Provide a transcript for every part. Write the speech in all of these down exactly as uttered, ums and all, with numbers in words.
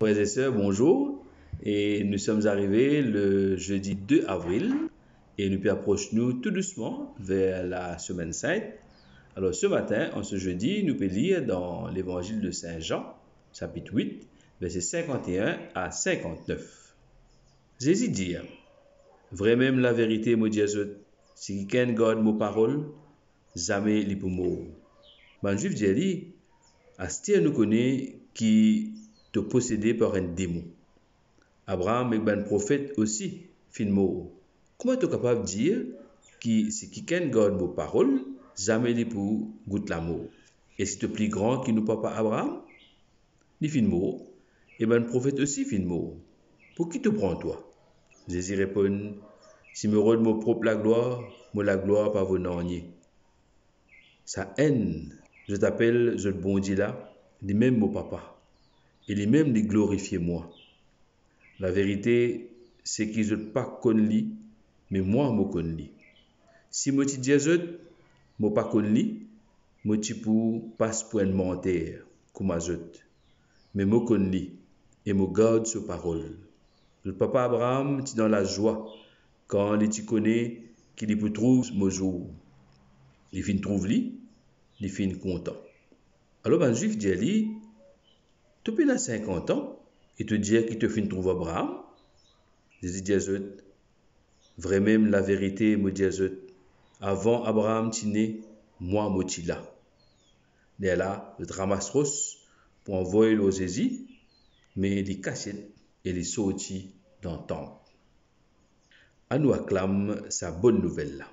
Frères et sœurs, bonjour. Et nous sommes arrivés le jeudi deux avril et nous approchons nous tout doucement vers la semaine sainte. Alors ce matin, en ce jeudi, nous pouvons lire dans l'évangile de Saint Jean, chapitre huit, versets cinquante et un à cinquante-neuf. Zezi dir, "Vremem, laverite mo dir zot, si kikenn gard mo parol, zame li pou mor." Bann Zwif dir li, "Aster nou kone ki to posede par enn demon. Abraam ek bann profet osi finn mor. Kouma to kapav dir ki si kikenn gard mo parol, zame li pou gout lamor? Eski to pli gran ki nou papa Abraam? Li finn mor, e bann profet osi finn mor. Pou ki to pran twa?" Zezi reponn, "Si mo rod mo prop laglwar, mo laglwar pa vo nanye. Sa-Enn zot apel zot Bondie la, limem mo Papa, e limem li glorifie mwa. Laverite, seki zot pa konn li, me mwa mo konn li. Si mo ti dir zot, mo pa konn li, mo ti pou pas pou enn manter kouma zot. Me mo konn li, e mo gard so parol. Zot papa Abraam ti dan lazwa kan li ti kone ki li pou trouv mo zour. Li finn trouv li, li finn kontan." Alor bann Zwif dir li, "To pena sinkant an, e to dir ki to finn trouv Abraam?" Zezi dir zot, "Vremem, laverite mo dir zot, avan Abraam ti ne, mwa mo ti la." Lerla zot ramas ros pou anvoy lor Zezi, me li kasiet e li sorti dan tanp. Anou aklam sa bonn nouvel la.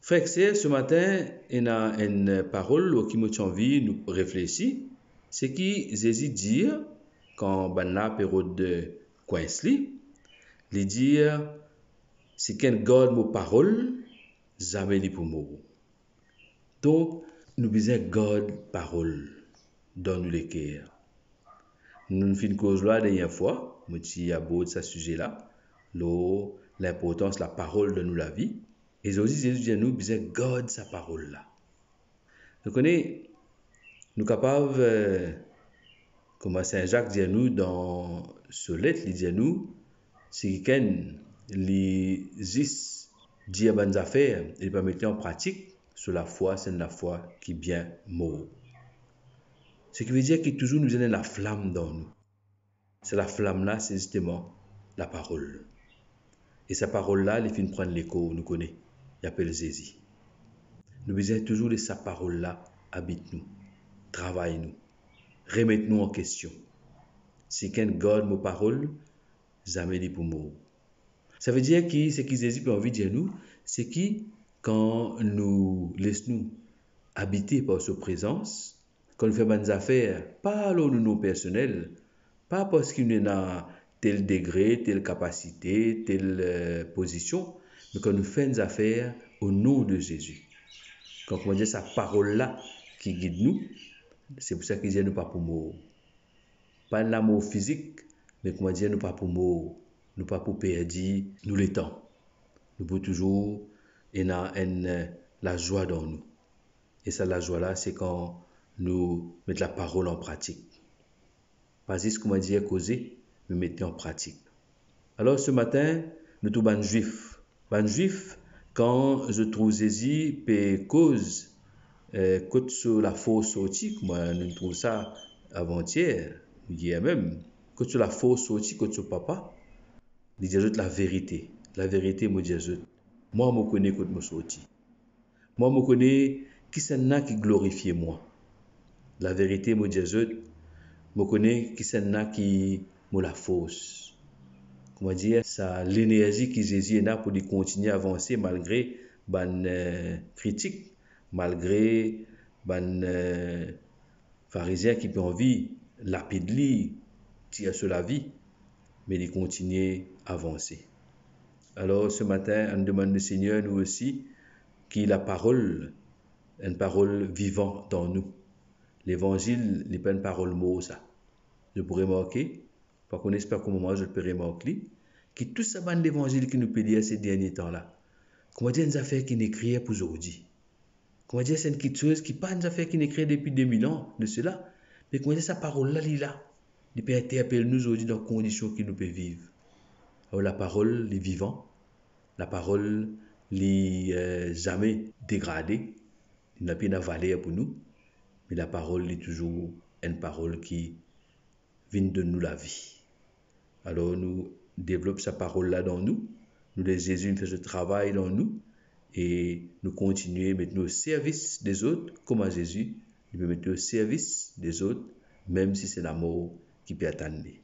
Frer ek ser, se matin, ena enn parol lor ki mo ti anvi nou reflesi, seki Zezi dir kan bannla pe rod kwins li, li dir, "Si kenn gard mo parol, zame li pou mor." Donk, nou bizin gard parol dan nou leker. Nou finn koz la dernie fwa, mo ti abord sa size la, lor linportans laparol dan nou lavi. E zordi, Zezi dir nou bizin gard sa parol la. Nou kone, nou kapav, eh, kouma Sin Zak dir nou dan so let, li dir nou, si kikenn li zis dir bann zafer e li pa met li an pratik, so lafwa, se enn lafwa ki bien mor. Seki vedir ki touzour nou bizin enn laflam dan nou. Sa laflam la, se zisteman laparol. E sa parol la, li finn pran lekor, nou kone, li apel Zezi. Nou bizin touzour les sa parol la abit nou, travay nou, remet nou an kestion. Si kikenn gard mo parol, zame li pou mor. Savedir ki seki Zezi pe anvi dir nou, seki kan nou les nou abite par so prezans, kan nou fer bann zafer, pa lor nou non personel, pa parski nou ena tel degre, tel kapasite, tel, eh, pozision, me kan nou fer enn zafer o non de Zezi. Kan, kouma dir, sa parol la ki gid nou, se pou sa ki dir nou pa pou mor. Pa enn lamor fizik, me kouma dir, nou pa pou mor, nou pa pou perdi nou letan. Nou pou touzour ena enn, eh, lazwa dan nou. E sa lazwa la, se kan nou met laparol an pratik. Pa zis, kouma dir, koze, me met li an pratik. Alor, se matin, nou trouv bann Zwif. Bann Zwif, kan zot trouv Zezi pe koz, eh, kot so lafors sorti, kouma nou trouv sa avantier, yer mem, kot so lafors sorti, kot so papa, li dir zot laverite. Laverite, mo dir zot, mwa, mo kone kot mo sorti. Mwa, mo kone kisannla ki glorifie mwa. Laverite, mo dir zot, mo kone kisannla ki mo lafors. Kouma dir, sa lenerzi ki Zezi ena pou li kontigne avanse malgre bann, eh, kritik, malgre bann, eh, Farizien ki pe anvi lapid li, tir so lavi, me li kontigne avanse. Alor, se matin, ann demann Lesegner, nou osi, ki laparol, enn parol vivan dan nou. Levanzil, li pa enn parol mor, sa. Nou pou remarke, pa kone si pa kouma mwa zot pe remark li, ki tou sa bann levanzil ki nou pe lir se dernie tan la, kouma dir, enn zafer ki inn ekrir pou zordi. Kouma dir, se enn kiksoz ki pa enn zafer ki inn ekrir depi de mil an de sela, Me kouma sa parol la, li la, li pe interpel nou zordi dan kondision ki nou pe viv. Alor, laparol, li vivan. Laparol, li, eh, zame degrade. Li napa pena valer pou nou. Me laparol, li touzour enn parol ki vinn donn nou lavi. Alor, nou devlop sa parol la dan nou. Nou les Zezi vinn fer so travay dan nou. E nou kontigne met nou o servis dezot, kouma Zezi, li pe met li o servis dezot, mem si se lamor ki pe atann li.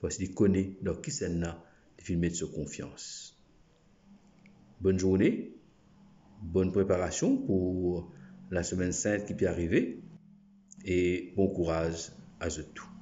Parski li kone dan kisannla li finn met so konfians. Bonn zourne, bonn preparasion pou Lasemenn Sint ki pe arive, e bon kouraz a zot tou.